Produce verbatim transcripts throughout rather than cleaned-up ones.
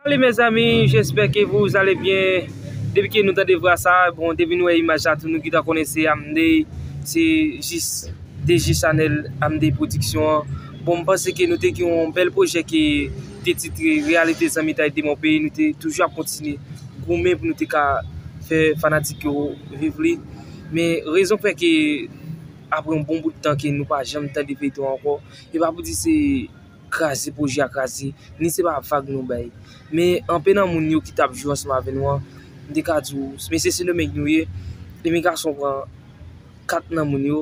Allez, mes amis, j'espère que vous allez bien. Depi ke nou tande vwa sa, bon, depi nou wè imaj la, tout nou gentan konnen se Amday, se jis D J Chanel, Amday Production an. Bon, m panse ke nou te gen yon bèl pwojè ki te titre Réalité Zanmitay de mon pays. Nou te toujou ap kontinye goumen pou nou te ka fè fanatik yo viv li. Men rezon fè ke apre yon bon bout tan ke nou pa janm tande feyton ankò, e pa pou di se kraze pwojè a kraze, ni se pa vag nou bay. Men anpe nan moun yo ki t ap jwe ansanm avè nou an, m te ka di w, mesye se de nèg nou ye, imigrasyon pran kat nan moun yo,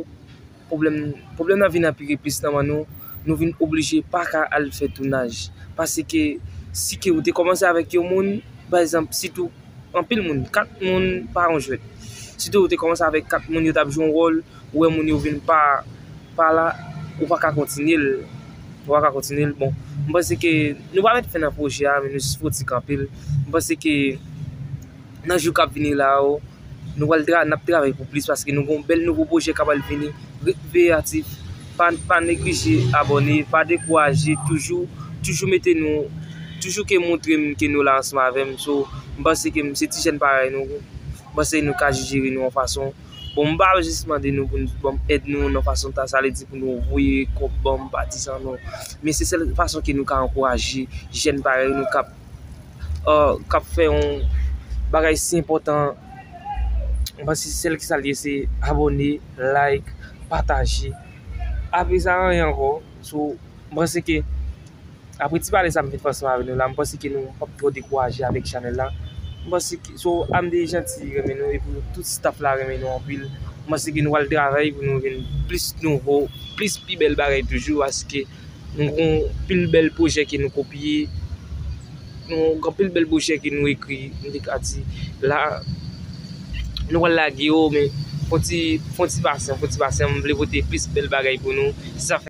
pwoblèm, pwoblèm nan vin anpire plis nan men nou, nou vin oblije pa ka al fè tounaj. Paske si ke ou te kòmanse avèk yon moun, pa egzanp, sitou anpil moun, kat moun pa yon jwèt. Sitou ou te kòmanse avèk kat moun, yo t ap jwe yon wòl, ou wè moun yo vin pa, pa la, ou pa ka kontinye l. Ou pa ka kontinye l. Bon, m panse ke nou pa met fen nan pwojè a, men nou jis fè yon ti kanpe l. M panse ke nan jou k ap vini la yo, nou pral tra-, n ap travay pou plis paske nou gen yon bèl nouvo pwojè k ap al vini. Ret veye aktif, pa, pa neglije abòne, pa dekouraje, toujou, toujou mete nou, toujou ke montre m ke nou la ansanm avè m. So, m panse ke m se ti jèn parèy nou, m panse nou ka jere nou yon fason. Bon, m pa jis mande nou pou nou ban m èd nou nan fason ta, sa vle di pou nou voye kòb ban m, patizan nou. Men se sèl fason ke nou ka ankouraje jèn parèy nou k ap, uh, k ap fè yon bagay si enpòtan. M panse sèl ki sa l ye se abòne, like, pataje. Apre sa, anyen ankò. So, m panse ke apre ti pale sa m vin fè ansanm avè nou la, m panse ke nou p ap twò dekouraje avèk chanèl la. M panse ke, so, Amday Gentil renmen nou, epi tout staff la renmen nou anpil. M panse ke nou pral travay pou nou vin plis nouvo, plis pi bèl bagay toujou, paske nou gen pil bèl pwojè ke nou kopye, nou gen pil bèl pwojè ke nou ekri, m te ka di. La, nou pral lage yo, men fon ti, fon ti pasyan, fon ti pasyan, m vle pote plis bèl bagay pou nou. Se sa fè